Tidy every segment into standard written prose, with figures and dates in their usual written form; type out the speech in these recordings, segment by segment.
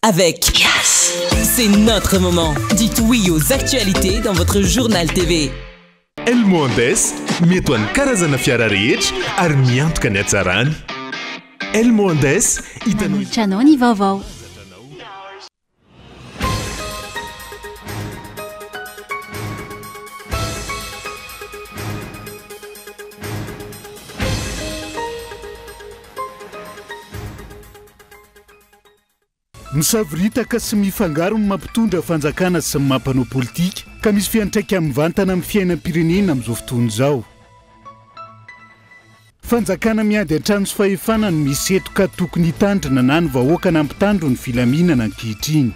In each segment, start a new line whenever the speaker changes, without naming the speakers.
Avec Yes. C'est notre moment. Dites oui aux actualités dans votre journal TV.
Elmo Andes, mety ho an'ny karazana fiara rehetra ary miantoka ny hatsarany. Elmo Andes, hitanao.
Manolotra anao ny vaovao.
Misavoritaka sy mifangaro ny mampitondra fanjakana sy ny mampanao politika ka misy fiantraikany mivantana amin'ny fiainam-pirenena amin'izao fotoana izao. Fanjakana miady an-trano sy fahefana no misy eto ka tokony hitandrina na ny vahoaka na mpitandro ny filaminana ankehitriny.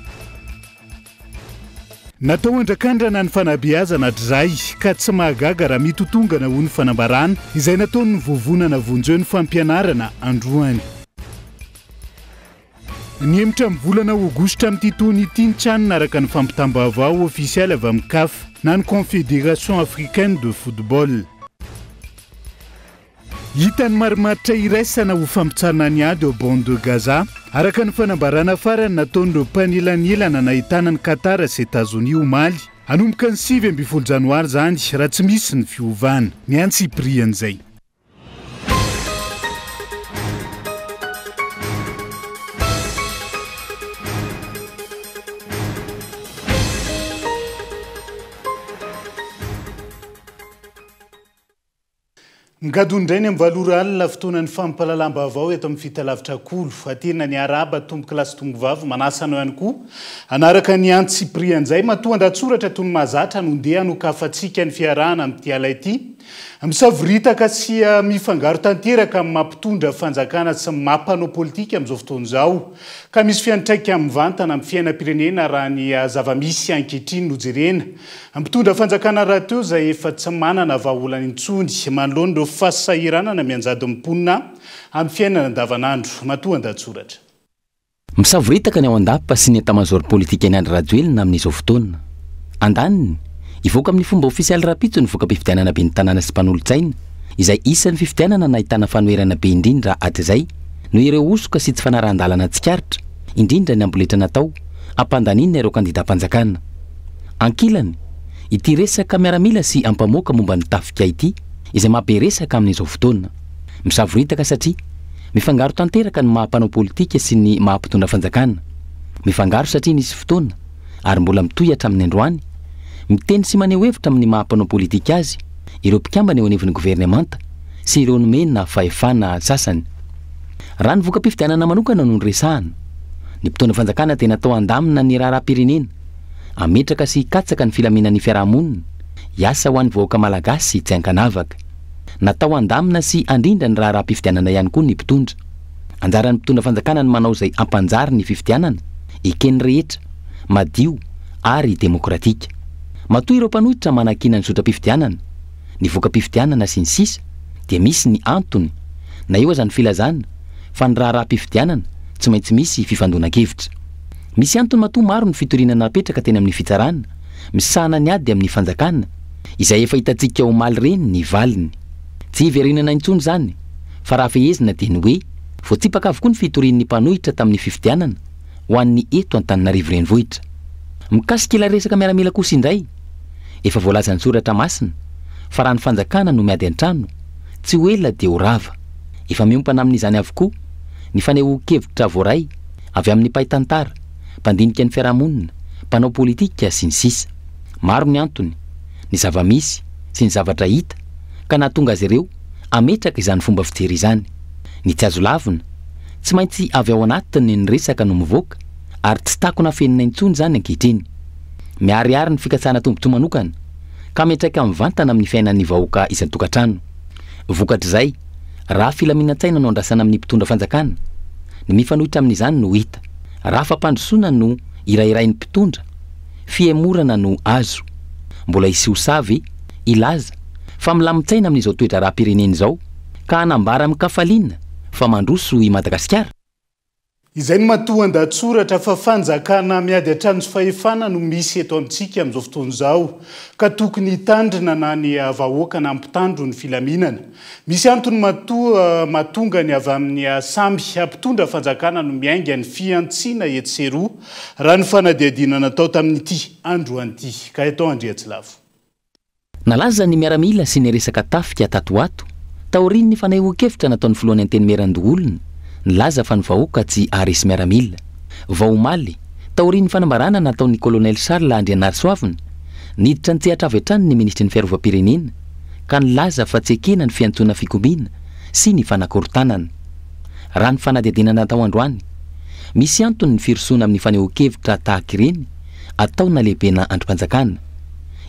Natao handrakandrana ny fanabeazana hatrizay ka tsy mahagaga raha mitotongana hoy ny fanambarana izay nataon'ny vovonana Vonjeo ny fampianarana androany. Nihemotra amin'ny volana aogositra amin'ity taona ity ny Can araka ny fampitam-baovao ofisialy avy amin'ny Caf na ny Confédération Africaine de Football. Hita ny marimaritra iraisana ho fampitsahana ny ady ao Bande de Gaza, araka ny fanambarana farany nataon'ireo mpanelanelana nahitana an'i Qatar sy Etazonia omaly. Hanomboka ny 19 janoary izany raha tsy misy ny fiovana. Ny antsipirian'izay. Migadona indray ny amin'ny valo ora alina, fotoanan'ny fampahalalam-baovao eto amin'ny Fitalavitra Kolo. Aterina ny arahaba tompokolahy sy tompokovavy, manasa anao ihany koa hanaraka ny antsipirian'izay matoa an-dahatsoratra toy ny mahazatra no ndeha hanokafantsika ny fiarahana amin'ity ala ity. Misavoritaka sy mifangaro tanteraka amin'ny maha mpitondra fanjakana sy ny maha mpanao politika amin'izao fotoana izao, ka misy fiantraikany mivantana amin'ny fiainam-pirenena raha ny zava-misy ankehitriny no jerena. Mpitondra fanjakana rahateo izay efa tsy manana vahaolana intsony manoloana ireo fahasahiranana mianjady ny mponina amin'ny fiainana andavanandro. Matoa an-dahatsoratra.
Misavoritaka ny ao an-dapa sy ny etamazaoro politikan'i Andry Rajoelina amin'izao fotoana. Andaniny, hivoaka amin'ny fomba ofisialy rahampitso ny voka-pifidianana ben'ny tanàna sy mpanolotsaina, izay isan'ny fifidianana nahitana fanoherana be indrindra hatrizay, noho ireo hosoka sy tsy fanarahan-dalana tsikaritra, indrindra ny amboletra natao hampandaniana ireo kandidam-panjakana. Ankilany, ity resaka miaramila sy ampamoaka momba ny tafika ity, izay mahabe resaka amin'izao fotoana. Misavoritaka satria mifangaro tanteraka ny maha mpanao politika sy ny maha mpitondra fanjakana. Mifangaro satria nisy fotoana, ary mbola mitohy hatramin'ny androany, miteny sy maneho hevitra amin'ny maha mpanao politika azy ireo mpikambana eo anivon'ny governemanta sy ireo nomena fahefana sasany. Raha ny voka-pifidianana manokana no noresahana, ny mpitondra fanjakana dia natao handamina ny raharaham-pirenena, hametraka sy hikatsaka ny filaminan'ny fiarahamonina, hiasa ho an'ny vahoaka malagasy tsy ankanavaka. Natao handamina sy handrindra ny raharaham-pifidianana ihany koa ny mpitondra. Anjaran'ny mpitondra fanjakana ny manao izay hampanjary ny fifidianana, eken'ny rehetra, madio ary demokratika. Matoa ireo mpanohitra manakiana ny zotram-pifidianana, ny voka-pifidianana sy ny sisa dia misy ny antony, na eo aza ny filazana fa ny raharaham-pifidianana tsy maintsy misy fifandonan-kevitra. Misy antony matoa maro ny fitoriana napetraka teny amin'ny fitsarana misahana ny ady amin'ny fanjakana, izay efa hitantsika omaly ireny ny valiny. Tsy hiverenana intsony izany fa raha fehezina dia ny hoe voatsipaka avokoa ny fitorian'ny mpanohitra tamin'ny fifidianana ho an'ny eto Antananarivo Renivohitra. Mikasika ilay resaka miaramila kosa indray, efa voalazan'ny soratra masina fa raha ny fanjakana no miady an-trano, tsy ho ela dia ho rava. Efa miompana amin'izany avokoa ny fanehoan-kevitra voaray avy amin'ny mpahay tantara, mpandinika ny fiarahamonina, mpanao politika, sy ny sisa. Maro ny antony, ny zava-misy sy ny zavatra hita ka nahatonga azy ireo hametraka izany fomba fijery izany. Ny tsy azo lavina, tsy maintsy avy ao anatiny ny resaka no mivoaka ary tsy takona afenina intsony izany ankehitriny. Miharihary ny fikatsahana tombontsoa manokana ka miantraika mivantana amin'ny fiainan'ny vahoaka isan-tokantrano. Vokatr'izay, raha filaminan-tsaina no andrasana amin'ny mpitondra fanjakana, ny mifanohitra amin'izany no hita. Raha fampandrosoana no hirahirain'ny mpitondra, fihemorana no azo. Mbola hisy ho sahy ve hilaza fa milamin-tsaina amin'izao toe-draharaham-pirenena izao ka hanambara amin-kafaliana fa mandroso i Madagasikara?
Izay no matoan-dahatsoratra fa fanjakana miady an-trano sy fahefana no misy eto amintsika amin'izao fotoana izao ka tokony hitandrina na ny vahoaka na mpitandro ny filaminana. Misy antony matoa mahatonga ny avy amin'ny samy mpitondra fanjakana no miainga ny fihantsiana etsy sy eroa raha ny fanadihadiana natao tamin'ity androany ity. Gaëtan Andriatsilavo.
Nalaza ny miaramila sy ny resaka tafika tato ho ato, taorian'ny fanehoan-kevitra nataon'ny filohan'ny Antenimierandoholona, nilaza fa ny vahoaka tsy haharesy miaramila. Vao omaly, taorian'ny fanambarana nataon'ny Kolonely Charles Andrianarisoavina, niditra an-tsehatra avy hatrany ny minisitry ny Fiarovam-pirenena, ka nilaza fa tsy ekena ny fiantsoana fikomiana sy ny fanakorontanana. Raha ny fanadihadiana natao androany, misy antony ny firosoana amin'ny fanehoan-kevitra tahaka ireny ataona lehibena andrim-panjakana.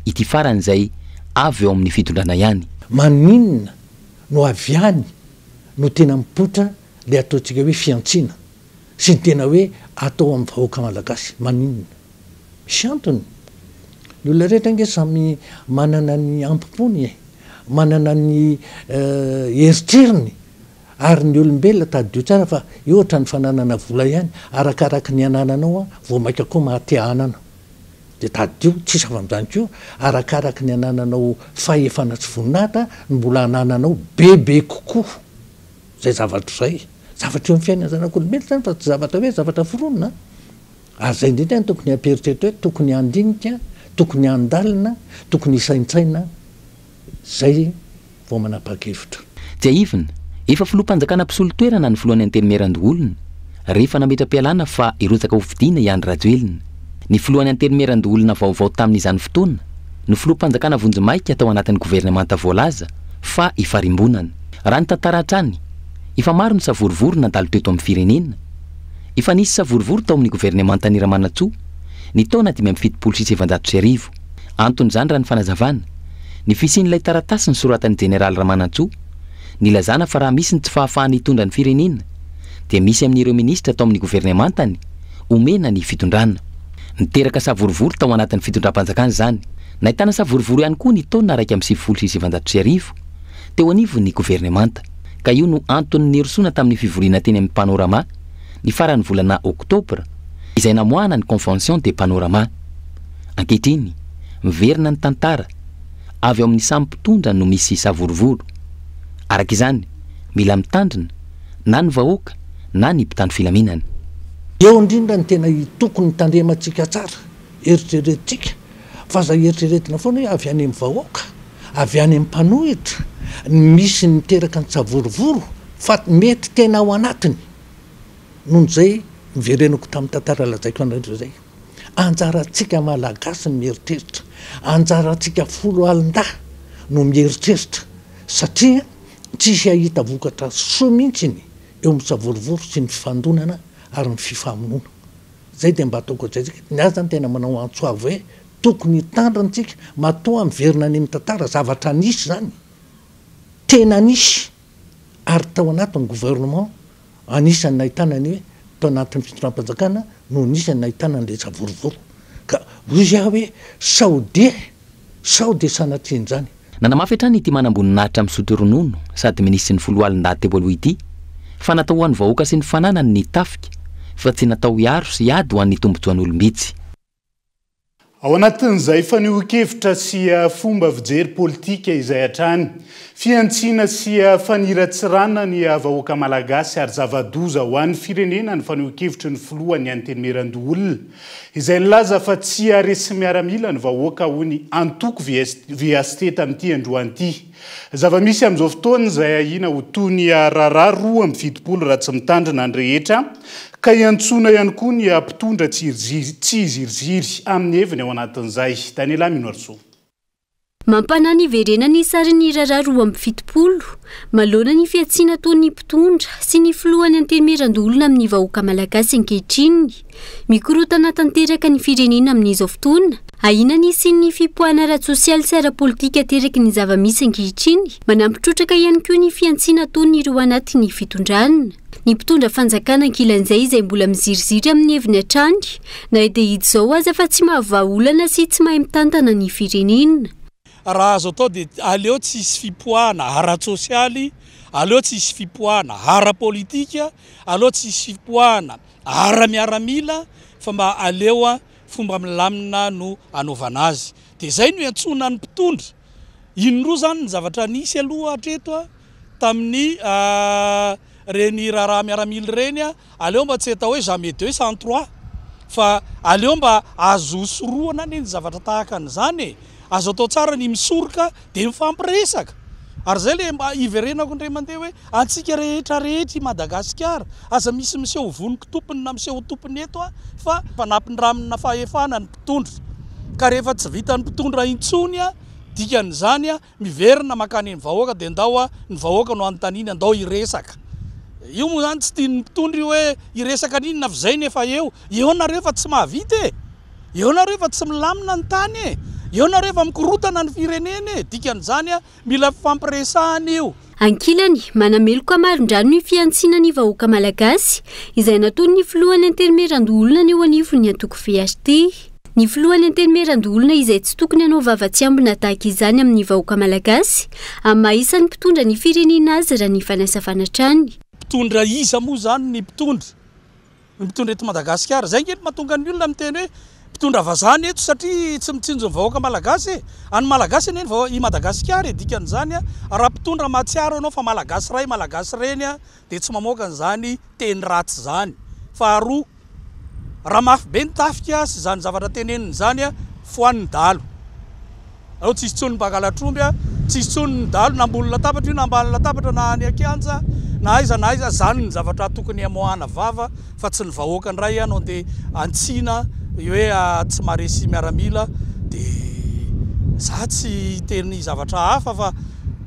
Ity farany izay avy eo amin'ny fitondrana ihany.
Maninona no avy any no tena mipoitra le ataontsika hoe fihantsiana sy ny tena hoe atao amin'ny vahoaka malagasy? Maninona? Misy antony. Ny olona rehetra ange samy manana ny ampompony e, manana ny eritreriny ary ny olombelona tadidio tsara fa io ohatran'ny fananana vola ihany, arakaraky ny anananao vao maika koa maha te hanana. Dia tadidio, tsisy afa-amin'izany koa, arakaraky ny anananao fahefana sy voninahitra no mbola anananao bebe kokoa izay zavatra izay. Zavatra eo amin'ny fiainan'ny zanak'olombelona izany fa tsy zavatra hoe zavatra foronina an! Ary izay indrindra no tokony hampieritreritra hoe tokony handinika, tokony handalina, tokony hisaintsaina izay vao manapa-kevitra.
Tsiahivina, efa filoham-panjakana mpisolo toerana ny filohan'ny Antenimierandoholona, rehefa nametra-pialana fa hirotsaka ho fidiana i Andry Rajoelina. Ny filohan'ny Antenimierandoholona vaovao tamin'izany fotoana no filoham-panjakana vonjimaika tao anatin'ny governemanta voalaza fa ifarimbonana. Raha ny tantara hatrany, efa maro ny savorovoro nandalo teto amin'ny firenena. Efa nisy savorovoro tao amin'ny governemantan'i Ramanantsoa ny taona 1975. Anton'izany raha ny fanazavana, ny fisian'ilay taratasy nosoratan'ny Jeneraly Ramanantsoa nilazana fa raha misy ny tsy fahafahany hitondra ny firenena dia misy amin'ireo minisitra tao amin'ny governemantany omena ny fitondrana. Niteraka savorovoro tao anatin'ny fitondram-panjakana izany. Nahitana savorovoro ihany koa ny taona 1991 teo anivon'ny governemanta ka io no antony nirosoana tamin'ny fivoriana teny amin'ny Panorama ny faran'ny volana oktobra izay namoahana ny Convention des Panoramas. Ankehitriny, miverina ny tantara, avy ao amin'ny samy mpitondra no misy savorovoro. Araka izany, mila mitandrina, na ny vahoaka na ny mpitandro filaminana.
Eo indrindra no tena tokony tandremantsika tsara, eritreretintsika, fa aza eritreretina foana hoe avy any amin'ny vahoaka, avy any amin'ny mpanohitra ny misy miteraka ny tsavorovoro fa mety tena ao anatiny. Noho izay niverenako tamin'ny tantara lazaiko anareo izay. Anjarantsika Malagasy ny mieritreritra, anjarantsika foloalindahy no mieritreritra satria tsisy hahita vokatra soa mihitsiny eo amin'ny savorovoro sy ny fifandonana ary ny fifamonoana. Zay dia mba ataoko izay, ny ahy zany tena manao antso avo hoe tokony hitandrina tsika matoa miverina any amin'ny tantara, zavatra nisy zany, tena nisy ary tao anatin'ny gouvernement Anisan'ny nahitana ny hoe tao anatin'ny fitondram-panjakana no anisan'ny nahitana an'ilay savorovoro. Ka hoy aho hoe sao dia, sao dia sanatrian'izany.
Nanamafy hatrany ity manamboninahitra misotro ronono sady minisitry ny foloalindahy teo aloha ity fa natao ho an'ny vahoaka sy ny fananany ny tafika fa tsy natao hiaro sy hiady ho an'ny tombontsoan'olom-bitsy.
Ao anatin'izay fanehoan-kevitra sy fomba fijery politika izay hatrany, fihantsiana sy faniratsirana ny vahoaka malagasy ary zava-doza ho an'ny firenena ny fanehoan-kevitry ny filohan'ny Antenimierandoholona izay nilaza fa tsy haharesy miaramila ny vahoaka hoy ny antoko VST tamin'ity androany ity. Zava-misy amin'izao fotoana izay ahiana ho toy ny raharaha 72 raha tsy mitandrina ny rehetra ka iantsoana ihany koa ny mpitondra tsy hiziriziry amin'ny heviny ao anatin'izay. Daniela Minoarisoa.
Mampanahy ny hiverenan'ny sarin'ny raharaha 72 manoloana ny fihantsiana ataon'ny mpitondra sy ny filohan'ny Antenimierandoholona amin'ny vahoaka malagasy ankehitriny. Mikorontana tanteraka ny firenena amin'izao fotoana. Ahiana ny hisian'ny fipoahana ara-tsosialy sy ara-politika ateraky ny zava-misy ankehitriny. Manampy trotraka ihany koa ny fihantsiana ataon'ireo anatin'ny fitondrana. Ny mpitondra fanjakana ankilan'izay izay mbola miziriziry amin'ny heviny hatrany na dia hita izao aza fa tsy mahavaha olana sy tsy mahay mitantana ny firenena.
Raha azo atao dia aleo tsy hisy fipoahana ara-tsosialy, aleo tsy hisy fipoahana ara-politika, aleo tsy hisy fipoahana. ara-miaramila fa mba aleo fomba milamina no anaovana azy. Dia izay no iantsoana ny mpitondra. Indroa izany ny zavatra nisy aloha hatreto tamin'ny ireny raharaha miaramila ireny, aleo mba tsy atao hoe jamais deux sans trois fa aleo mba azo sorohana anie ny zavatra tahaka an'izany e! Azo atao tsara ny misoroka dia mifampiresaka. Ary izay ilay mba hiverenako indray mandeha hoe antsika rehetra rehetra i Madagasikara, aza misy miseho ho voniko tompony na miseho ho tompony eto fa fanampindramina fahefana ny mpitondra. Ka rehefa tsy vitan'ny mpitondra intsony, dikan'izany miverina mankany amin'ny vahoaka dia ndao ny vahoaka no anontaniana, ndao hiresaka. Io moa izany tsy tian'ny mpitondra io hoe hiresaka an'inona fa izay no efa eo. Eo nareo fa tsy mahavita e! Eo nareo efa tsy milamina ny tany e! Eo nareo efa mikorotana ny firenena e! Dikan'izany mila fifampiresahana io.
Ankilany, manameloka marindrano ny fihantsiana ny vahoaka malagasy, izay nataon'ny filohan'ny Antenimierandoholona ny eo anivon'ny antoko VHT. Ny filohan'ny Antenimierandoholona izay tsy tokony hanao vava tsy ambina tahaka izany amin'ny vahoaka malagasy, amin'ny maha isan'ny mpitondra ny firenena azy raha ny fanazavana hatrany.
Mpitondra iza moa izany ny mpitondra? Ny mpitondra eto Madagasikara. Izay ange no mahatonga ny olona miteny hoe mpitondra vazaha ny eto satria tsy mitsinjo ny vahoaka malagasy e! An'ny malagasy anie ny vahoaka, i Madagasikara e! Dikan'izany raha mpitondra mahatsiaro ianao fa malagasy ray, malagasy reny dia tsy mamoaka an'izany teny ratsy izany. Faharoa, Raha mafy be ny tafika sy izany zavatra teneniny izany, foano ny dahalo. Aleo tsisy intsony ny mpangalatr'omby, tsisy intsony ny dahalo na ambony latabatra io na ambany latabatra na any an-kianja na aiza na aiza, izany ny zavatra tokony hamoahana vava fa tsy ny vahoaka indray no andeha hantsina hoe tsy maharesy miaramila dia za tsy hiteny zavatra hafa fa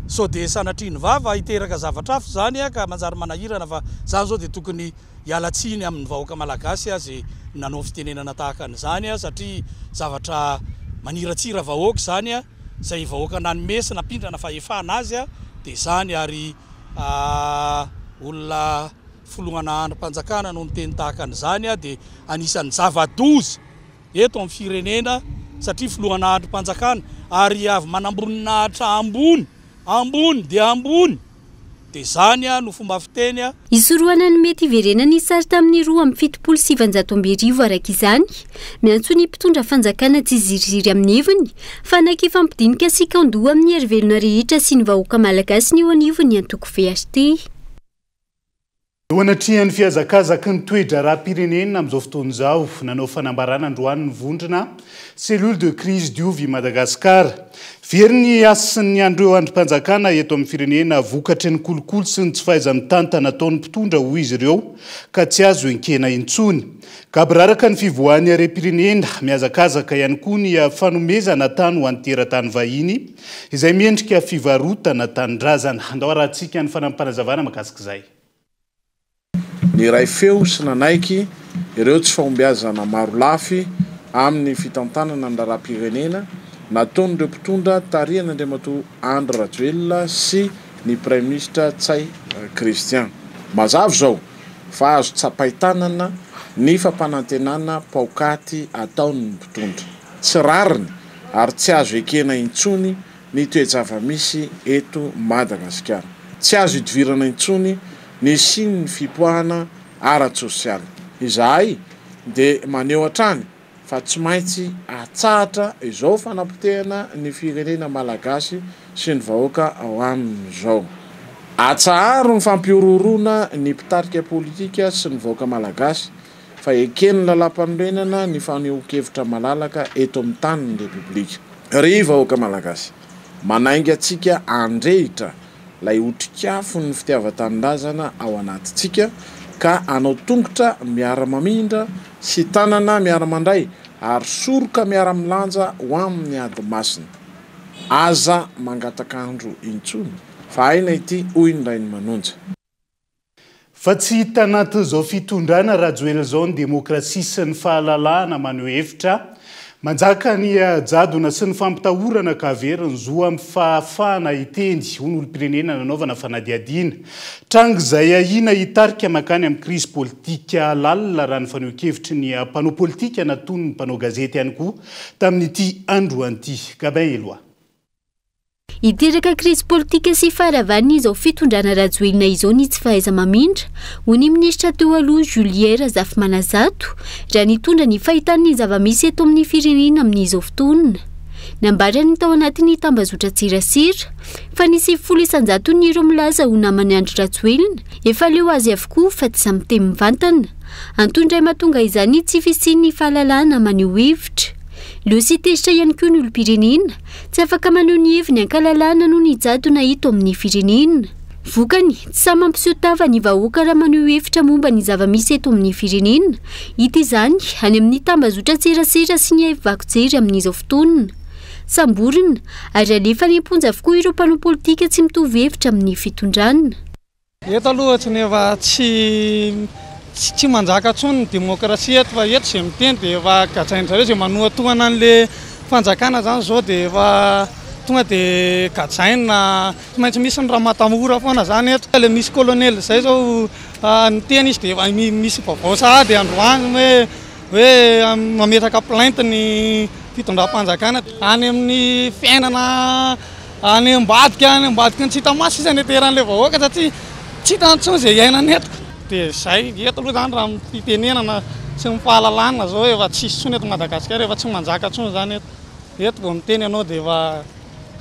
sao dia sanatria ny vava hiteraka zavatra hafa izany ka manjary manahirana fa izany izao dia tokony Hiala tsiny amin'ny vahoaka malagasy aho izay nanao fitenenana tahaka an'izany satria zavatra maniratsira vahoaka izany, izay vahoaka nanome sy nampindrana fahefana azy dia izany ary olona filohana andrim-panjakana no niteny tahaka an'izany dia anisan'ny zava-doza eto amin'ny firenena satria filohana andrim-panjakana ary avy manamboninahitra ambony ambony dia ambony Dia izany no fomba fiteny.
Hisorohana ny mety hiverenan'ny sary tamin'ny 1972 araka izany, miantso ny mpitondra fanjakana tsy hiziriziry amin'ny heviny fa hanaiky hifampidinika sy hikaon-doha amin'ny hery velona rehetra sy ny vahoaka malagasy ny eo anivon'ny antoko VHT.
Eo anatrehan'ny fihazakazaky ny toe-draharaham-pirenena amin'izao fotoana izao, nanao fanambarana androany ny vondrona Cellule de crise diovy Madagascar. Very ny hasin'ny an'ireo andrim-panjakana eto amin'ny firenena vokatry ny kolikoly sy ny tsy fahaiza-mitantana ataon'ny mpitondra hoy izy ireo ka tsy azo enkena intsony. Gaboraraka ny fivoahan'ny harem-pirenena, mihazakazaka ihany koa ny fanomezana tany ho an'ny teratany vahiny izay miendrika fivarotana tanindrazana. Andao harahantsika ny fanampim-panazavana mahakasika izay.
Niray feo sy nanaiky ireo tsy fahombiazana maro lafy amin'ny fitantanana ny raharaham-pirenena nataon'ireo mpitondra tarihan'Andriamatoa Andry Rajoelina sy ny Praiminisitra Ntsay Christian. Mazava izao fa azo tsapain-tanana ny fampanantenana paokaty ataon'ny mpitondra. Tsy rariny ary tsy azo ekena intsony ny toe-java-misy eto Madagasikara. Tsy azo idivirana intsony ny hisian'ny fipoahana ara-tsosialy. Izahay dia maneho hatrany fa tsy maintsy atsahatra izao fanapotehana ny firenena malagasy sy ny vahoaka ao aminy izao. Atsaharo ny fampihorohoroana ny mpitarika politika sy ny vahoaka malagasy fa eken'ny lalàmpanorenana ny fanehoan-kevitra malalaka eto amin'ny tanin'ny Repoblika. Ry vahoaka malagasy, manainga antsika handrehitra ilay otrikafon'ny fitiavan-tanindrazana ao anatintsika ka hanao tongotra miara-mamindra sy tanana miara-mandray ary soroka miara-milanja ho amin'ny ady masina. Aza mangataka andro intsony fa aina ity hoy ny Rainimanonja.
Fa tsy hita anatin'izao fitondrana Rajoelina izao ny demokrasia sy ny fahalalahana maneho hevitra. Manjaka ny jadona sy ny fampitahorana ka very ny zo amin'ny fahafahana hiteny, hoy ny olom-pirenena nanaovana fanadihadiana. Tranga izay ahiana hitarika mankany amin'ny krizy politika lalina raha ny fanehoan-kevitry ny mpanao politika natonin'ny mpanao gazety ihany koa tamin'ity androany ity. Gabin Eloi.
Hiteraka krizy politika sy faharavana izao fitondrana Rajoelina izao ny tsy fahaiza-mamindra, hoy ny minisitra teo aloha Julien Razafimanazato, raha nitondra ny fahitany ny zava-misy eto amin'ny firenena amin'izao fotoana. Nambarany tao anatin'ny tambazotran-tserasera fa ny 90 isan-jaton'ireo milaza ho naman'i Andry Rajoelina efa leo azy avokoa fa tsy samy miteny mivantana. Antony iray mahatonga izany ny tsy fisian'ny fahalalahana maneho hevitra. Leo sy tezitra ihany koa ny olom-pirenena, tsy afaka maneho ny heviny an-kalalahana noho ny jadona eto amin'ny firenena. Vokany, tsy sahy mampiseho tava ny vahoaka raha maneho hevitra momba ny zava-misy eto amin'ny firenena. Hita izany any amin'ny tambazotran-tserasera sy ny vaky jery amin'izao fotoana. Samborina ary alefa any am-ponja avokoa ireo mpanao politika tsy mitovy hevitra amin'ny fitondrana.
Eto aloha ohatry ny efa tsy tsy manjaka intsony ny demokrasia eto fa eto izay miteny dia efa gadrain-dry zareo, izay manohatohana an'ilay fanjakana izany izao dia efa tonga dia gadraina, tsy maintsy misy ny ramatahora foana izany eto. Ilay misy colonel izay izao niteny izy dia efa misy vaovao sahady androany hoe hoe mametraka plainte ny fitondram-panjakana any amin'ny fiainana any ambadika any ambadiky ny tsy hita maso sisa ny anteheran'ilay vahoaka satria tsy hitany intsony izay iainana eto. Dia izay, eto aloha izany raha ny fitenenana sy ny fahalalana izao efa tsisy intsony eto Madagasikara, efa tsy manjaka intsony izany eto. Eto vao miteny ianao dia efa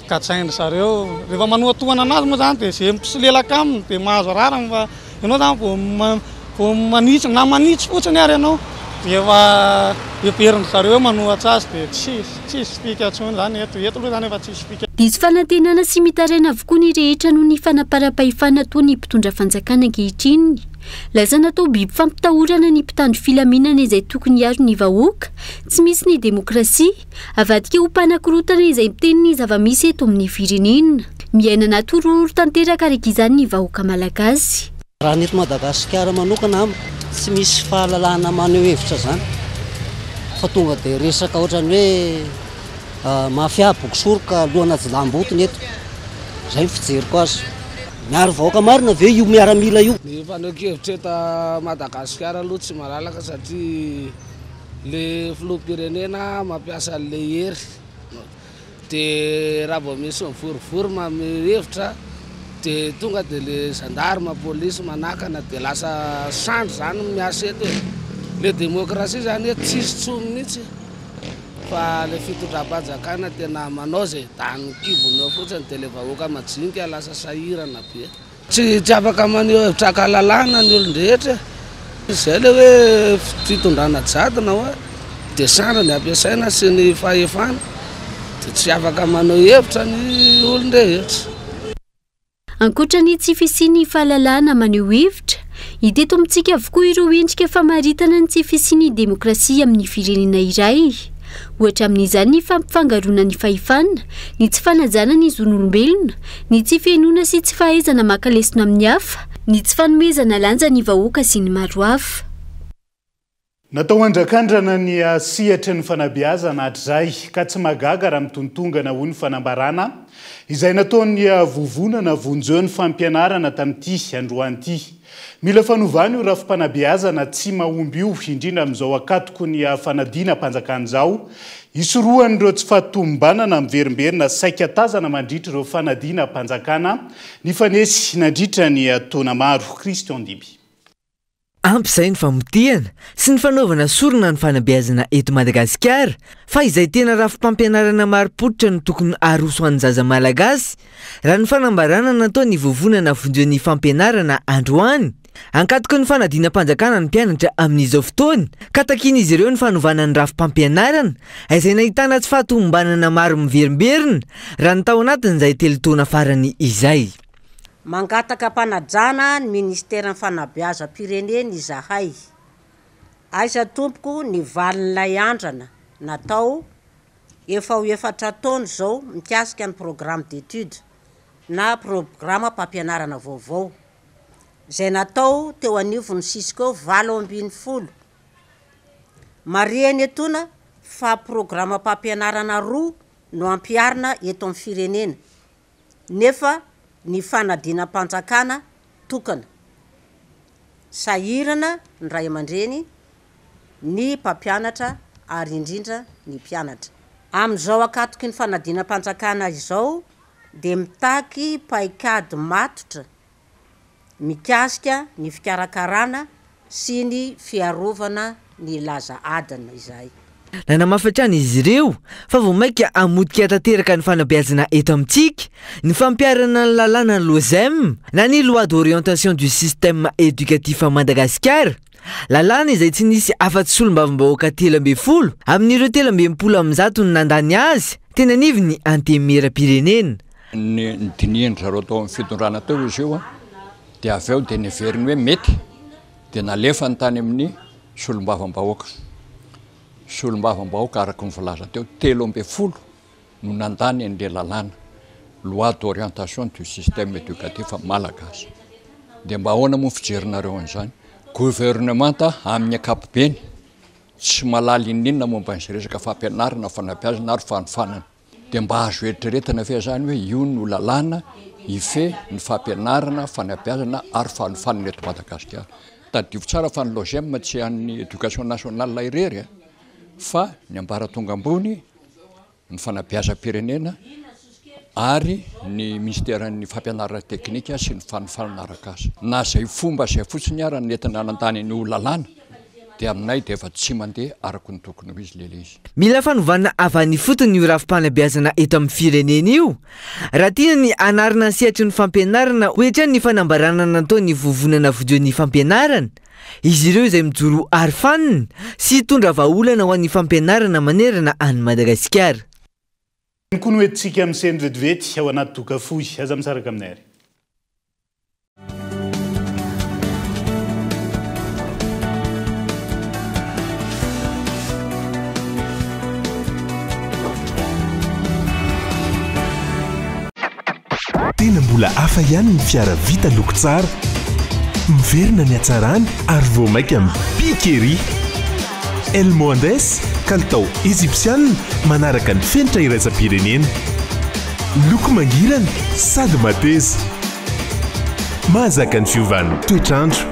gadrain-dry zareo. Rehefa manohatohana an'azy moa izany dia izay mpisolelaka aminy dia mahazo rariny fa ianao izany vao vao manitsy na manitsy fotsiny ary ianao dia efa heverin-dry zareo hoe manohatra azy dia tsisy tsisy fika intsony izany eto. Eto aloha izany efa tsisy fika.
Diso fanantenana sy mitaraina avokoa ny rehetra noho ny fanaparam-pahefana ataon'ny mpitondra fanjakana ankehitriny. Lasa natao biby fampitahorana ny mpitandro filaminana izay tokony hiaro ny vahoaka. Tsy misy ny demokrasia. Avadika ho mpanakorotana izay miteny ny zava-misy eto amin'ny firenena. Miaina anaty horohoro tanteraka araka izany ny vahoaka malagasy.
Raha ny eto Madagasikara manokana amiko, tsy misy fahalalahana maneho hevitra izany fa tonga dia resaka ohatran'ny hoe mafia, boky soroka, lohana jiolahimboto ny eto. Izay ny fijeriko azy. Miaro vahoaka marina ve io miaramila io?
Ny fanehoan-kevitra eto Madagasikara aloha tsy malalaka satria Le filoham-pirenena mampiasa an'le hery de raha vao misy mivorivory mamehy hevitra de tonga de le gendarme, polisy manakana de lasa sandry zany ny miasa eto e. Le demokrasia zany eto tsisy tsony mihitsy fa le fitondram-panjakana tena manao ze danin'ny kibony eo fotsiny de le vahoaka majinika lasa sahirana be. Tsy tsy afaka maneho hevitra ankahalalahana ny olon-drehetra e. Izay ilay hoe fitondrana jadona hoa, dia sandry ny ampiasaina sy ny fahefana, dia tsy afaka maneho hevitra ny olon-drehetra.
Ankoatra ny tsy fisian'ny fahalalahana maneho hevitra, hita eto amintsika avokoa ireo endrika famaritana ny tsy fisian'ny demokrasia amin'ny firenena iray. Ohatra amin'izany ny fampifangaroana ny fahefana, ny tsy fanajana ny zon'olombelona, ny tsy fihenoana sy tsy fahaizana maka lesona amin'ny hafa, ny tsy fanomezana lanja ny vahoaka sy ny maro hafa.
Natao handrakandrana ny sehatry ny fanabeazana hatrizay, ka tsy mahagaga raha mitontongana, hoy ny fanambarana izay nataon'ny Vovonana Vonjeo ny Fampianarana tamin'ity androany ity. Mila fanovana io rafi-panabeazana tsy mahomby io, indrindra amin'izao ankatoky ny fanadinam-panjakana izao. Hisorohan'ireo tsy fahatomombanana miverimberina saika tazana mandritra ireo fanadinam-panjakana nifanesy nandritra ny taona maro. Christian Dimby.
Ampy izay ny famotehana sy ny fanaovana sorona ny fanabeazana eto Madagasikara fa izay tena rafi-pampianarana marim-pototra no tokony aroso ho an'ny zaza malagasy Raha ny fanambarana nataon'ny Vovonana Vonjeo ny Fampianarana androany, ankatoky ny fanadinam-panjakana ny mpianatra amin'izao fotoana, ka takian'izy ireo ny fanovana ny rafi-pampianarana, izay nahitana tsy fahatomombanana maro miverimberina, raha ny tao anatin'izay telo taona farany izay.
Mangataka am-panajana ny Ministeran'ny Fanabeazam-pirenena izahay. Aiza tompoko ny valin'ilay andrana natao Efa ho efatra taona izao mikasika ny programme d'études na programam-pampianarana vaovao izay natao teo anivon'ny Cisco 18. Marihana etoana fa programam-pampianarana roa no ampiharina eto amin'ny firenena nefa ny fanadinam-panjakana tokana. Sahirana ny ray aman-dreny ny mpampianatra ary indrindra ny mpianatra. Amin'izao ankatoky ny fanadinam-panjakana izao dia mitaky paikady matotra mikasika ny fikarakarana sy ny fiarovana ny laza adina izahay.
Nanamafy hatrany izy ireo fa vao mainka hamotika tanteraka ny fanabeazana eto amintsika ny fampiharana ny lalàna LOSEM na ny Loi d'orientation du système éducatif à Madagascar, lalàna izay tsy nisy afa-tsy solombavambahoaka 13 amin'ireo 163 no nandany azy teny anivon'ny Antenimierampirenena.
Ny nodinihin-dry zareo tao amin'ny fitondrana teo izy io dia avy eo dia neveriny hoe mety dia nalefany tany amin'ny solombavambahoaka. Solombavambahoaka araka ny voalaza teo, 13 no nandany an'ilay lalàna, loi d'orientation du système éducatif malagasy. Dia mba ahoana moa ny fijerinareo an'izany? Governemanta amin'ny ankapobeny tsy mahalala inon'inona momba an'izay resaka fampianarana, fanabeazana ary fanofanana. Dia mba azo eritreretina ve izany hoe io no lalàna hifehy ny fampianarana, fanabeazana ary fanofanana eto Madagasikara? Tadidio tsara fa ny LOGEM tsy an'ny Education nationale irery fa ny ambaratonga ambony, ny fanabeazam-pirenena ary ny minisiteran'ny fampianarana teknika sy ny fanofanana arak'asa. Na izay fomba izay fotsiny ara no entina nandany an'io lalàna dia aminay dia efa tsy mandeha araka ny tokony ho izy ilay izy.
Mila fanovana avy any ifotony io rafi-panabeazana eto amin'ny firenena io raha tiana ny hanarina ny sehatry ny fampianarana hoy hatrany ny fanambarana nataon'ny Vovonana Vonjeo ny Fampianarana, izy ireo izay mijoro ho arofanina sy hitondra vahaolana ho an'ny fampianarana manerana an'i Madagasikara.
Ihany koa no entintsika misento vetivety ao anaty doka fohy. Aza misaraka aminay ary.
Tena mbola hafa ihany ny fiara vita loko tsara. Miverina ny hatsarany ary vao mainka mibika ery. El Mohandes, kalitao Ejipsiana manaraka ny fenitra iraisam-pirenena. Loko mangirana sady mateza. Mahazaka ny fiovan'ny toetr'andro.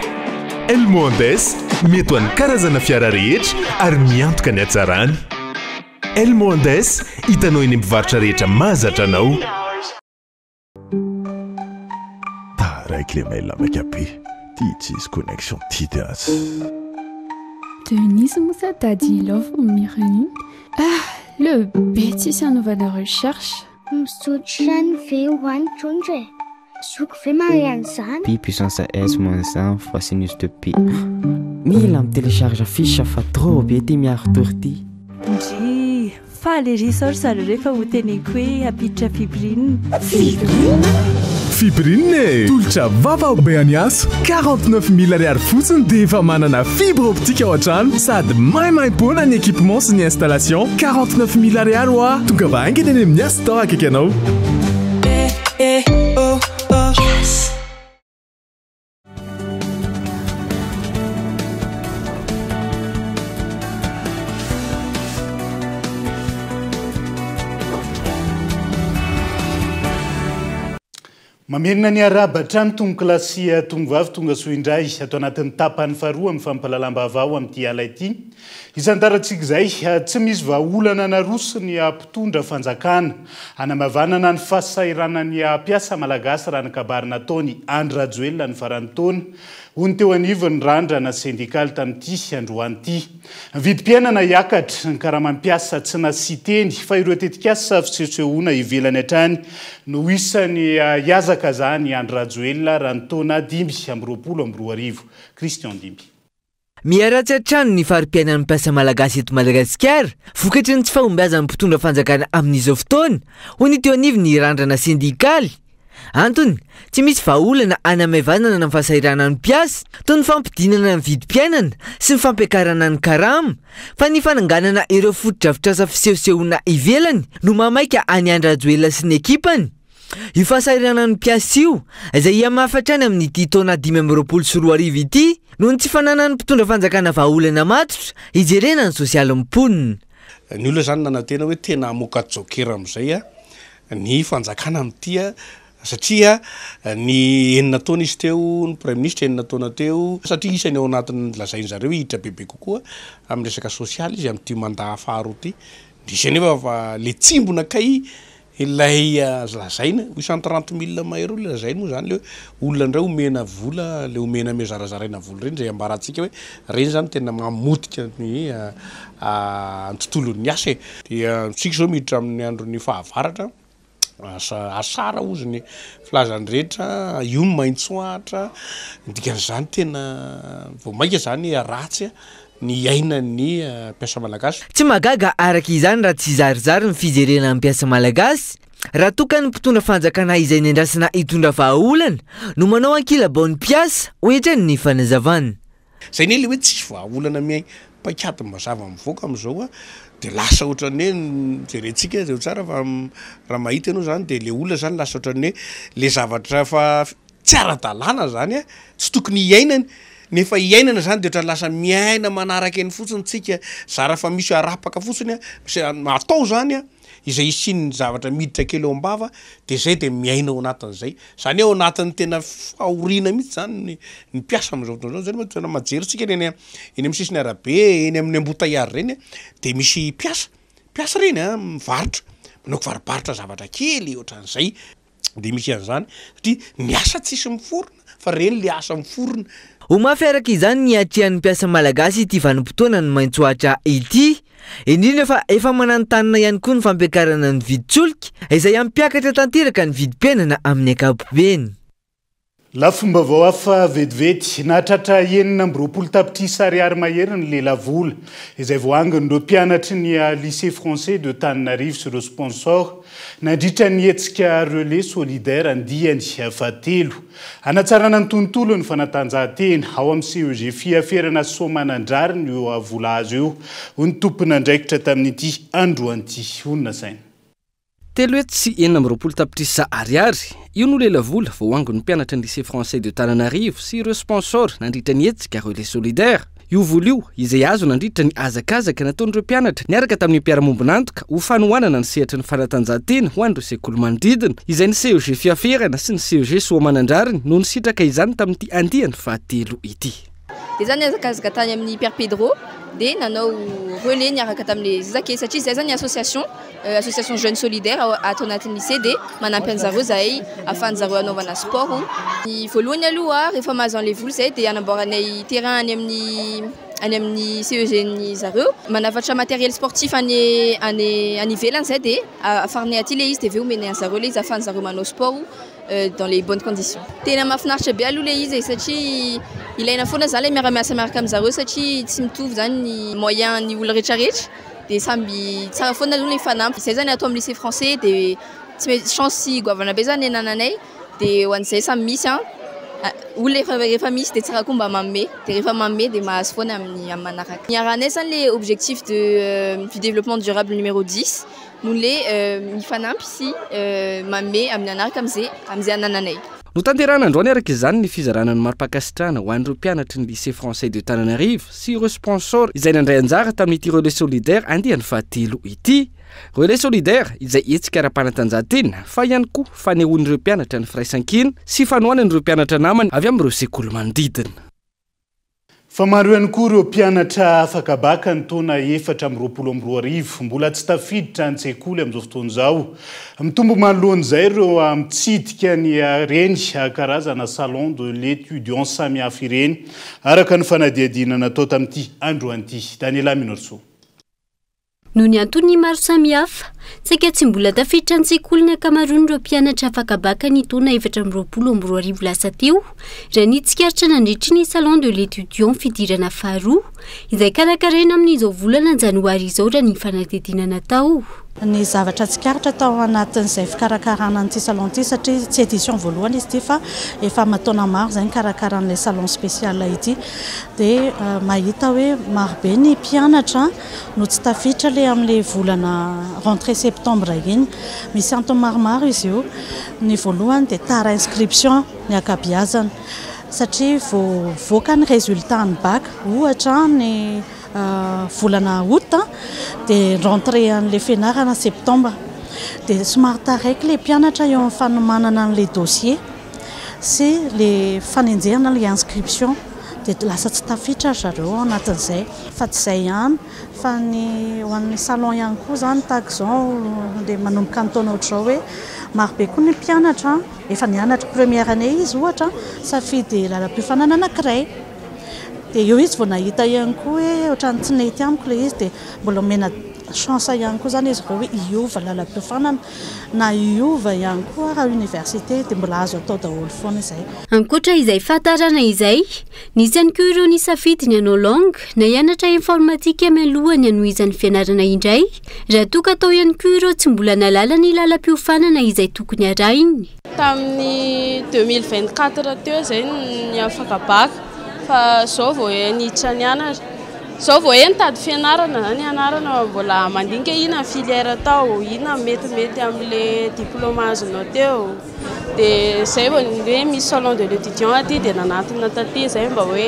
El Mohandes, mety ho an'ny karazana fiara rehetra ary miantoka ny hatsarany. El Mohandes, hitanao eny amin'ny mpivarotra rehetra mahazatra anao.
Taraiky le mail maika be, ty tsisy connexion ty tena tsy.
Denise moa sa Daddy Love miriny Ah! Le be tsisy anaovana recherche.
Misotro rano ve ho any trondro e? Zoky ve mahay an'izany?
Pi puissance s moins 1 fois sinus de pi. Mila mi-télécharge fiche fa trop be ty miaro tour ty.
Ndrii! Faly ery izao ry zareo rehefa ho teneniko hoe hampiditra fibrine.
Fibrine? Fibrine e! Tolotra vaovao be an'i Yas, 49000 ariary fotsiny dia efa manana fibre optique ao an-trano sady maimaimpoana ny équipement sy ny installation. 49000 ariary hoa! Tongava haingana eny amin'ny Yas Store akaiky anao.
Yas!
Mamerina ny arahaba hatrany tompokolahy sy tompovavy tonga soa indray ato anatin'ny tapany faharoa amin'ny fampahalalam-baovao amin'ity ala ity. Isantarantsika izay, tsy misy vahaolana naroso ny mpitondra fanjakana hanamavanana ny fahasahiranan'ny mpiasa malagasy raha ny kabary nataon'i Andry Rajoelina ny faran'ny taona, hoy ny teo anivon'ny randrana sendikaly tamin'ity androany ity. Ny vidim-piainana hiakatra, ny karaman'ny mpiasa tsy nasian-teny fa ireo tetikasa fisehosehoana ivelany hatrany no isan'ny hihazakazahan'i Andry Rajoelina raha ny taona 2025. Christian Dimby.
Miharatsy hatrany ny fari-piainan'ny mpiasa malagasy eto Madagasikara, vokatry ny tsy fahombiazan'ny mpitondra fanjakana amin'izao fotoana, hoy ny teo anivon'ny randrana sendikaly. Antony, tsy misy vahaolana hanamaivanana ny fahasahiranan'ny mpiasa, toy ny fampidinana ny vidim-piainana sy ny fampiakarana ny karama, fa ny fananganana ireo fotodrafitrasa fisehosehoana ivelany no mahamaika an'i Andry Rajoelina sy ny ekipany. Io fahasahiranan'ny mpiasa io, izay hihamafy hatrany amin'ity taona 2025 ity, noho ny tsy fananan'ny mpitondra fanjakana vahaolana matotra hijerena ny sosialin'ny mponina.
Ny olona izany nanantena hoe tena hamoaka joker amin'izay ny fanjakana amin'ity satria ny enina taona izy teo, ny praiminisitra enina taona teo, satria isany ao anatin'ny lazain-dry zareo hoe hiditra bebe kokoa amin'ny resaka sosialy izy amin'ity mandat faharoa ity. Indrisy anefa fa le tsimbona kay. Ilay lazaina, 830 mille mahery io ilay lazainy moa zany le hoe olona indray omena vola, le omena ame zarazaraina vola ireny izay ambarantsika hoe ireny zany tena mamotika ny ny tontolon'ny asa e. Dia isika izao miditra amin'ny andron'ny fahavaratra, asa asara hozy ny filazan'ny rehetra, io ny maitsoahitra, ny dikan'izany tena vao mainka zany ratsy ny iainan'ny mpiasa malagasy.
Tsy mahagaga araka izany raha tsy zarizary ny fijerena ny mpiasa malagasy raha toa ka ny mpitondra fanjakana izay nendrasana hitondra vahaolana no manao ankilabao ny mpiasa, hoy hatrany ny fanazavana.
Zay anie le hoe tsisy vahaolana miahy paikady mazava mivoaka amizao a, de lasa ohatran'ny hoe jerentsika zao tsara fa raha mahita ianao zany de le olona zany lasa ohatran'ny hoe le zavatra fa Tsy ara-dalàna zany a, tsy tokony hiainany, ny efa hiainana zany de ohatran'ny lasa miaina manaraka eny fotsiny tsika, zara fa misy arapaka fotsiny a, misy atao zany a, izay hisian'ny zavatra miditra kely ao am-bava de zay de miaina ao anatin'izay, zany hoe ao anatin'ny tena fahoriana mihitsy zany ny ny mpiasa amin'izao fotoana izao, zay no tena mahajery tsika eny eny amin'ny sisin'ny arabe, eny amin'ny embouteillages ireny a, de misy mpiasa, mpiasa ireny a, mivarotra, manao kivarobarotra zavatra kely ohatran'izay. Dia misy an'izany satria ny asa tsisy miforona fa ireny le asa miforona.
Ho mafy araka izany ny hiatrehan'ny mpiasa malagasy ity vanim-potoanan'ny maitsoahitra ity, indrindra fa efa mananontanona ihany koa ny fampiakarana ny vidin-tsolika izay hampiakatra tanteraka ny vidim-piainana amin'ny ankapobeny.
Lafim-baovao hafa vetivety, nahatratra 26 tapitrisa ariary mahery ny lelavola izay voaangon'ireo mpianatry ny Lycée Français de Tananarive sy ireo sponsors nandritra ny hetsika Relais Solidaire andiany fahatelo. Hanatsarana ny tontolon'ny fanatanjahantena ao amin'ny CEG Fiaferana Soamanandrariny io vola azo io, hoy ny tompon'andraikitra tamin'ity androany ity. Honina saina.
326 tapitrisa ariary, io no lelavola voaangon'ny mpianatry ny Lycée Français de Tananarive sy ireo sponsors nandritra ny hetsika Relais Solidaire. Io vola io, izay azo nandritra ny hazakazaka nataon'ireo mpianatra niaraka tamin'ny mpiara-mombon'antoka ho fanohanana ny sehatry ny fanatanjahantena ho an'ireo sekoly manodidina, izay ny CEG Fiaferana sy ny CEG Soamanandrariny no nisitraka izany tamin'ity andiany fahatelo ity.
Dia za nihazakazaka tany amin'ny Père Pedro dia nanao relais niaraka tamin'ilay zazakely satria izay zany association association jeune solidaire ato anatin'ny lycée dia manampy an'zareo zahay ahafahan'zareo hanaovana sport. Ny voalohany aloha rehefa mahazo an'ilay vola izay dia hanamboaranay terrain any amin'ny any amin'ny CEG-n'ny zareo, manafatra matériel sportif any any any ivelany izay dia afarinay aty ilay izy dia avy eo omenay an'zareo ilay izy ahafahan'zareo manao sport. dans les bonnes conditions. Tena mahafinaritra be aloha ilay izy e satria ilaina foana zany ilay miara-miasa miaraka amin'zareo satria tsy mitovy zany ny moyen ny olona rehetrarehetra dia samby tsara foana aloha ilay mifanampy. Izay zany ato amin'ny lycée français dia tsy maintsy chance goavana be zany anananay dia ho an'izay samy misy an, olona efa rehefa misy dia tsara koa mba manome dia rehefa manome dia mahazo foana amin'ny amin'ny manaraka. Niarahanay zany ilay objectif de du développement durable numéro dix. Noho le mifanampy sy manome amin'ny anaraka amin'izay amin'izay anananay.
Notanterahina androany araka izany ny fizarana ny mari-pankasitrahana ho an'ireo mpianatry ny Lycée Français de Tananarive sy ireo sponsors izay nandray anjara tamin'ity Relais Solidaire andiany fahatelo ity. Relais Solidaire izay hetsika ara-panatanjahantena fa ihany koa fanehoan'ireo mpianatra ny firaisankina sy fanohanan'ireo mpianatra namany avy amin'ireo sekoly manodidina.
Fa maro ihany koa ireo mpianatra afaka baka ny taona 2024 mbola tsy tafiditra an-tsekoly amin'izao fotoana izao. Mitombo manoloana izay ireo mitsidika ny ireny karazana salon de l'étudiant samihafa ireny, araka ny fanadihadiana natao tamin'ity androany ity. Daniela Minorisoa.
Noho ny antony maro samihafa, saika tsy mbola tafiditra an-tsekoly ny ankamaroan'ireo mpianatra afaka baka ny taona 2024 lasa teo, raha ny tsikaritra nandritry ny Salon de l'étudiant fidirana faharoa, izay karakaraina amin'izao volana janoary izao raha ny fanadihadiana natao.
Ny zavatra tsikaritra tao anatin'izay fikarakarana an'ity salon ity satria tsy édition voalohany izy ity fa efa aman-taona maro izay nikarakara an'ilay salon spécial ity dia mahita hoe marobe ny mpianatra no tsy tafiditra ilay amin'ilay volana rentrée septembre iny. Misy antony maromaro izy io. Ny voalohany dia tara inscription ny ankabeazany satria vao voaka ny résultat ny bac ohatra ny volana août dia rentrée an'ilay fianarana septembre dia somary taraiky ilay mpianatra eo amin'ny fanomanana an'ilay dossier sy ilay fanenjehana ilay inscription. Dia lasa tsy tafiditra ry zareo ao anatin'izay. Fa tsy izay ihany fa ny ho an'ny salon ihany koa izany tahaka izao ilay manomboka ny taona ohatr'izao hoe maro be koa ny mpianatra efa nianatra première année izy ohatra safidy lalam-piofanana anankiray. Dia eo izy vao nahita ihany koa hoe ohatran'ny tsy nety amiko ilay izy dia mbola omena chance ihany koa izany izy ireo hoe hiova lalam-piofanana na hiova ihany koa raha université dia mbola azo atao daholo foana izay.
Ankoatra izay fahatarana izay, nisy ihany koa ireo nisafidy ny hanao langue na hianatra informatique mialoha ny hanohizany fianarana indray, raha toa ka tao ihany koa ireo tsy mbola nahalala ny lalam-piofanana izay tokony harahiny.
Tamin'ny 2024 teo izay ny afaka bac fa zao vao hoe niditra nianatra. Zao vao hoe nitady fianarana zany hianarana fa mbola mandinika hoe inona ny filière atao, inona no metimety amin'le diplôme azonao teo. Dia zay vao hoe misy salon de l'étudiant aty dia nanatona taty zay mba hoe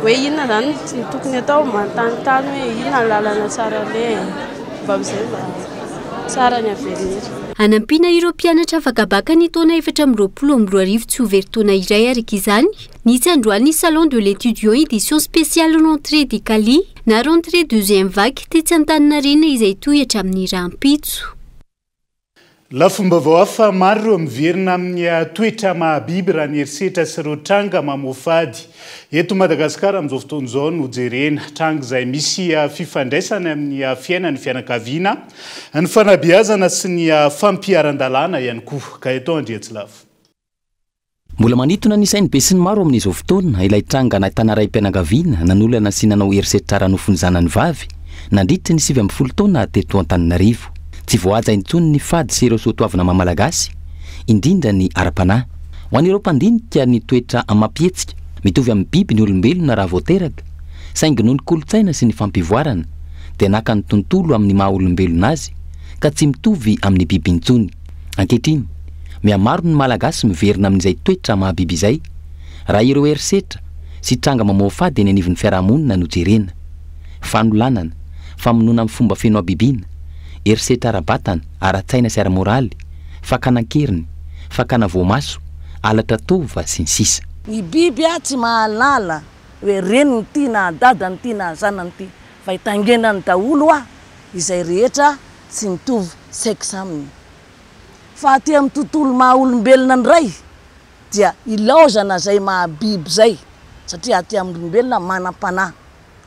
hoe inona zany no tokony atao, manontanontany hoe inona ny lalana tsara aleha mba amin'izay mba tsara ny avenir.
Hanampiana ireo mpianatra afaka baka ny taona 2024 tsy ho very taona iray araka izany, nisy androany ny Salon de l'étudiant édition spéciale rentrée Dikali na rentrée deuxième vague tetsy Antaninarenina izay hitohy hatramin'ny rahampitso.
Lafim-baovao hafa, maro ireo miverina amin'ny toetra maha-biby raha ny herisetra sy ireo tranga mamoafady eto Madagasikara amin'izao fotoana izao no jerena. Tranga izay misy fifandraisany amin'ny fiainan'ny fianakaviana, ny fanabeazana sy ny fampiharan-dalàna ihany koa. Gaëtan Andriantsilavo.
Mbola manintona ny sain'ny besinimaro amin'izao fotoana ilay tranga nahitana raim-pianakaviana nanolana sy nanao herisetra ara-nofo ny zanany vavy nandritry ny 19 taona teto Antananarivo. Tsy voahaja intsony ny fady sy ireo soatoavina maha Malagasy, indrindra ny ara-panahy. Ho an'ireo mpandinika ny toetra amam-pihetsika, mitovy amin'ny biby ny olombelona raha vao teraka, saingy noho ny kolontsaina sy ny fampivoarana dia naka ny tontolo amin'ny maha olombelona azy ka tsy mitovy amin'ny biby intsony. Ankehitriny, mihamaro ny Malagasy miverina amin'izay toetra maha-biby izay, raha ireo herisetra sy tranga mamoafady eny anivon'ny fiarahamonina no jerena. Fanolanana, famonoana amin'ny fomba feno habibiana, herisetra ara-batana, ara-tsaina sy ara-moraly, fakana an-keriny, fakana voamaso, halatra taova, sy ny sisa.
Ny biby tsy mahalala hoe reniny ity na dadany ity na zanany ity fa itaingenany daholo hoa izay rehetra tsy mitovy sexe aminy. Fa aty amin'ny tontolo maha olombelona indray dia ilaozana izay maha biby izay satria aty amin'ny olombelona manam-panahy,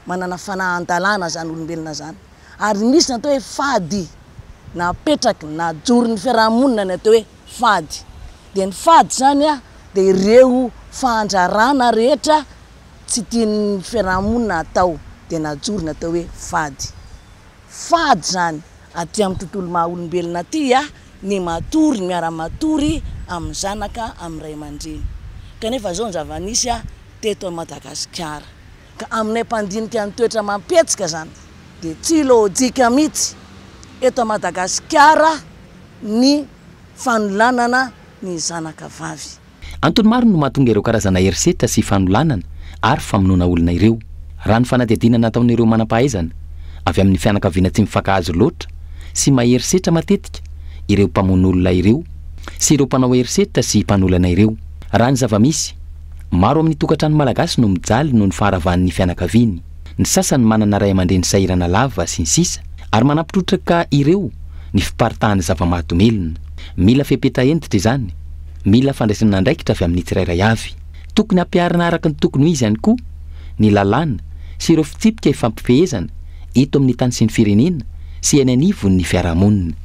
manana fanahy an-dalàna izany olombelona izany. Ary misy ny atao hoe fady napetraky na ajoron'ny fiaraha-monina ny atao hoe fady. Dia ny fady izany dia ireo fandrarana rehetra tsy tian'ny fiaraha-monina atao dia najoro ny atao hoe fady. Fady izany aty amin'ny tontolo maha olombelona aty a, ny matory, miara matory amin'ny zanaka, amin'ny ray aman-dreny. Kanefa izao ny zava-nisy a teto Madagasikara. Ka aminay mpandinika ny toetra amam-pihetsika izany dia tsy lojika mihitsy eto Madagasikara ny fanolanana ny zanaka vavy.
Antony maro no mahatonga ireo karazana herisetra sy fanolanana ary famonoana olona ireo. Raha ny fanadihadiana nataon'ireo manam-pahaizana, avy amin'ny fianakaviana tsy mifankahazo loatra sy mahery setra matetika ireo mpamono olona ireo sy ireo mpanao herisetra sy mpanolana ireo. Raha ny zava-misy, maro amin'ny tokantrano malagasy no mijaly noho ny faharavan'ny fianakaviany. Ny sasany manana ray aman-dreny sahirana lava sy ny sisa ary manampy trotraka ireo ny fiparitahan'ny zava-mahadomelina. Mila fepetra hentitra izany, mila fandraisana andraikitra avy amin'ny tsirairay avy. Tokony hampiharina araka ny tokony ho izy ihany koa ny lalàna sy ireo fitsipika ifampifehezana eto amin'ny tany sy ny firenena sy eny anivon'ny fiarahamonina.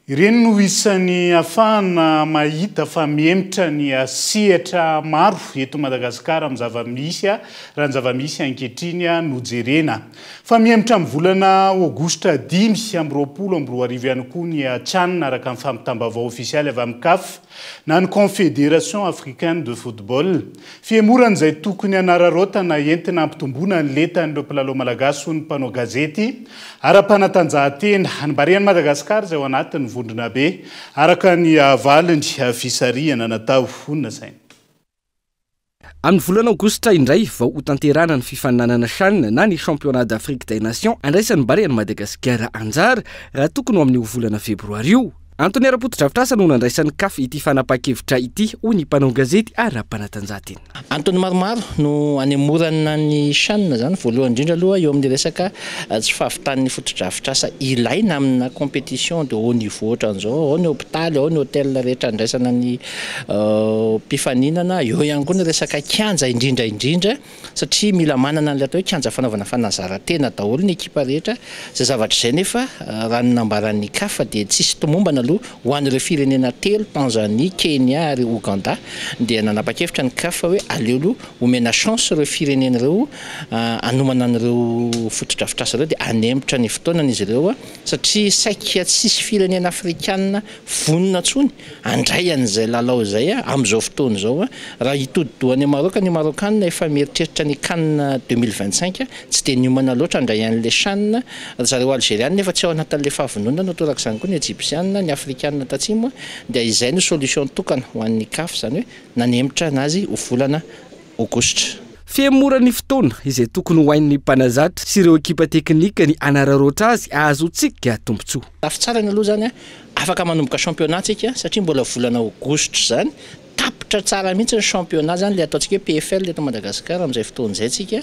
Ireny no isan'ny ahafahana mahita fa mihemotra ny sehatra maro eto Madagasikara amin'ny zava-misy raha ny zava-misy ankehitriny no jerena. Fa mihemotra amin'ny volana aogositra 2025 ihany koa ny Can araka ny fampitam-baovao ofisialy avy amin'ny Caf na ny Confédération Africaine de Football. Fihemorana izay tokony hanararaotana entina hampitomboana ny lentan'ireo mpilalao malagasy hoy ny mpanao gazety ara-panatanjahantena. Ny Barean'i Madagasikara izay ao anatin'ny vondrona B, araka ny valiny fisarihana natao. Honina saina.
Amin'ny volana aogositra indray vao hotanterahana ny fifaninanana Chan na ny Championnat d'Afrique des Nations andraisan'ny Barean'i Madagasikara anjara raha tokony ho amin'io volana febroary io. Antony ara-potodrafitrasa no nandraisan'ny Caf ity fanapahan-kevitra ity, hoy ny mpanao gazety ara-panatanjahantena.
Antony maromaro no hanemorana ny Chan izany, voalohany indrindra aloha eo amin'ny resaka tsy fahavitan'ny fotodrafitrasa ilaina amina compétition de haut niveau ohatran'izao, ao ny hopitaly, ao ny hôtel rehetra andraisana ny mpifaninana, eo ihany koa ny resaka kianja indrindra indrindra satria mila manana an'ilay atao hoe kianja fanaovana fanazaran-tena daholo ny ekipa rehetra, izay zavatra izay nefa raha ny nambaran'ny Caf dia tsisy tomombana aloha ho an'ireo firenena telo, Tanzanie, Kenya ary Ouganda, dia nanapa-kevitra ny Caf hoe aleo aloha omena chance ireo firenena ireo hanomana an'ireo fotodrafitrasa ireo dia hanemotra ny fotoanany izy ireo satria saika tsisy firenena afrikanina vonona intsony handray an'izay lalao izay amin'izao fotoana izao. Raha hitodi-doha any Maroc ny Marokanina efa mieritreritra ny Can 2025, tsy dia niomana loatra handray an'ilay Chan ry zareo Algeriana efa tsy ao anatin'ilay fahavononana, torak'izany koa ny Ejipsiana, ny Afrikana tatsimo, dia izay no solution tokana ho an'ny Caf, izany hoe nanemotra anazy ho volana Aogositra.
Fihemoran'ny fotoana izay tokony ho hain'ny mpanazatra sy ireo ekipa teknika ny hanararaotra azy hahazoantsika tombontsoa.
Lafy tsarany aloha izany, afaka manomboka championnat tsika satria mbola volana aogositra izany, tapitra tsara mihitsy ny championnat izany, ilay ataontsika hoe PFL eto Madagasikara amin'izay fotoana izay tsika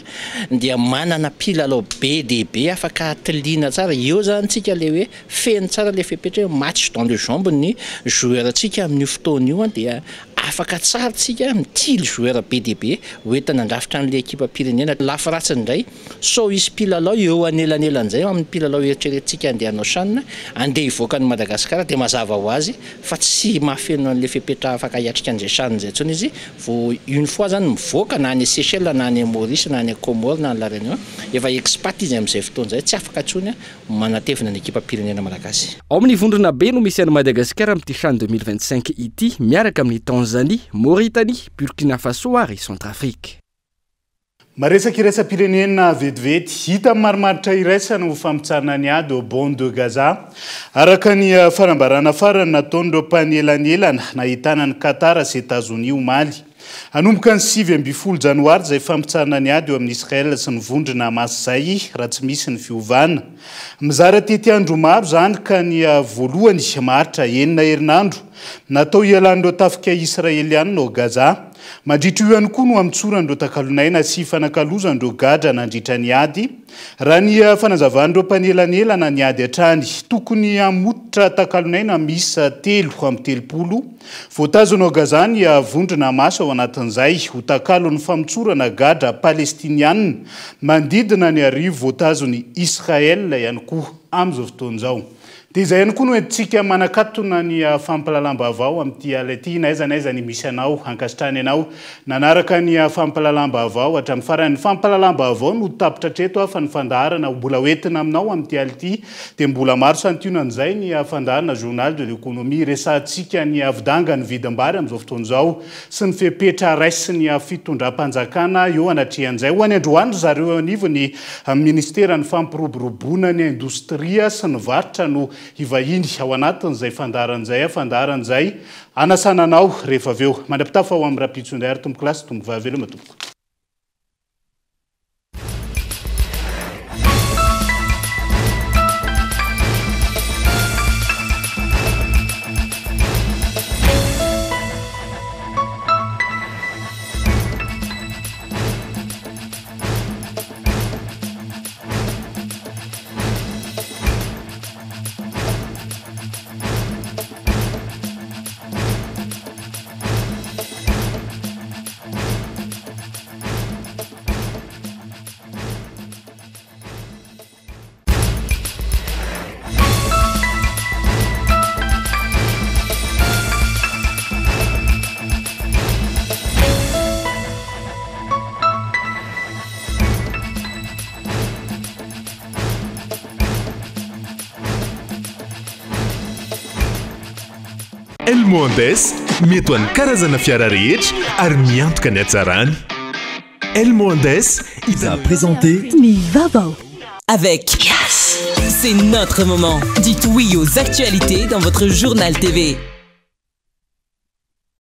dia manana mpilalao be dia be afaka tiliana tsara, eo izany tsika ilay hoe feno tsara ilay fepetra hoe match dans le jambe ny joueur tsika amin'io fotoana io dia Afaka tsara tsika mitily joueur be dia be ho entina handrafitra an'ilay ekipam-pirenena. Lafy ratsiny indray, sao hisy mpilalao eo anelanelan'izay amin'ny mpilalao eritreretintsika handeha hanao Chan, handeha hivoaka an'i Madagasikara dia mazava ho azy fa tsy mahafeno an'ilay fepetra afaka hiatrika an'izay Chan izay intsony izy vao une fois izany mivoaka na any Seychelles na any Maurice na any Comores na any La Réunion, efa expat izy amin'izay fotoana izay, tsy afaka intsony manatevina ny ekipam-pirenena malagasy.
Ao amin'ny vondrona B no misy an'i Madagasikara amin'ity Chan 2025 ity, miaraka amin'i Tanzanie, Mauritanie, Burkina Faso ary Centrafrique.
Maresaka iraisam-pirenena vetivety, hita amin'ny marimaritra iraisana ho fampitsarana ny ady ao Bande de Gaza, araka ny fanambarana farany nataon'ireo mpanelanelana nahitana an'i Qatar sy Etazonia omaly. Hanomboka ny 19 janoary izay fampitsarana ny ady eo amin'i Israel sy ny vondrona Hamas izay raha tsy misy ny fiovana. Mizara tetiandro maro izany ka ny voalohany maharitra enina herinandro, natao hialan'ireo tafika Israelianina ao Gaza. Mandritra io ihany koa no hamotsoran'ireo takalonaina sy hifanakalozan'ireo gadra nandritra ny ady. Raha ny fanazavan'ireo mpanelanelana ny ady hatrany, tokony hamototra takalonaina miisa 33 Voatazona ao Gaza ny vondrona Hamas ao anatin'izay, ho takalon'ny famotsorana gadra Palestiniana manodidina ny 1000 voatazon'i Israel ihany koa amin'izao fotoana izao. Dia izay ihany koa no entintsika manakatona ny fampahalalam-baovao amin'ity alina ity. Na aiza na aiza ny misy anao, ankasitrahana ianao nanaraka ny fampahalalam-baovao hatramin'ny farany. Ny fampahalalam-baovao no tapitra hatreto fa ny fandaharana mbola hoentina aminao amin'ity alina ity Dia mbola maro santionan'izay ny fandaharana Journal de l'économie resahantsika ny havidangan'ny vidim-bary amin'izao fotoana izao sy ny fepetra raisin'ny fitondram-panjakana eo anatrehan'izay. Ho any androany ry zareo eo anivon'ny ministeran'ny fampiroboroboana ny indostria sy ny varotra no hivahiny ao anatin'izay fandaharana izay, fandaharana izay hanasana anao rehefa avy eo. Mandra-pitafa ho amin'ny rahampitso indray ary tompokolahy sy tompokovavy veloma tompoko.
Elmo Andes, mety ho an'ny karazana fiara rehetra ary miantoka ny hatsarany. Elmo Andes,
a présenté
Ny vaovao.
Avec Yes. C'est notre moment. Dites oui aux actualités dans votre journal TV.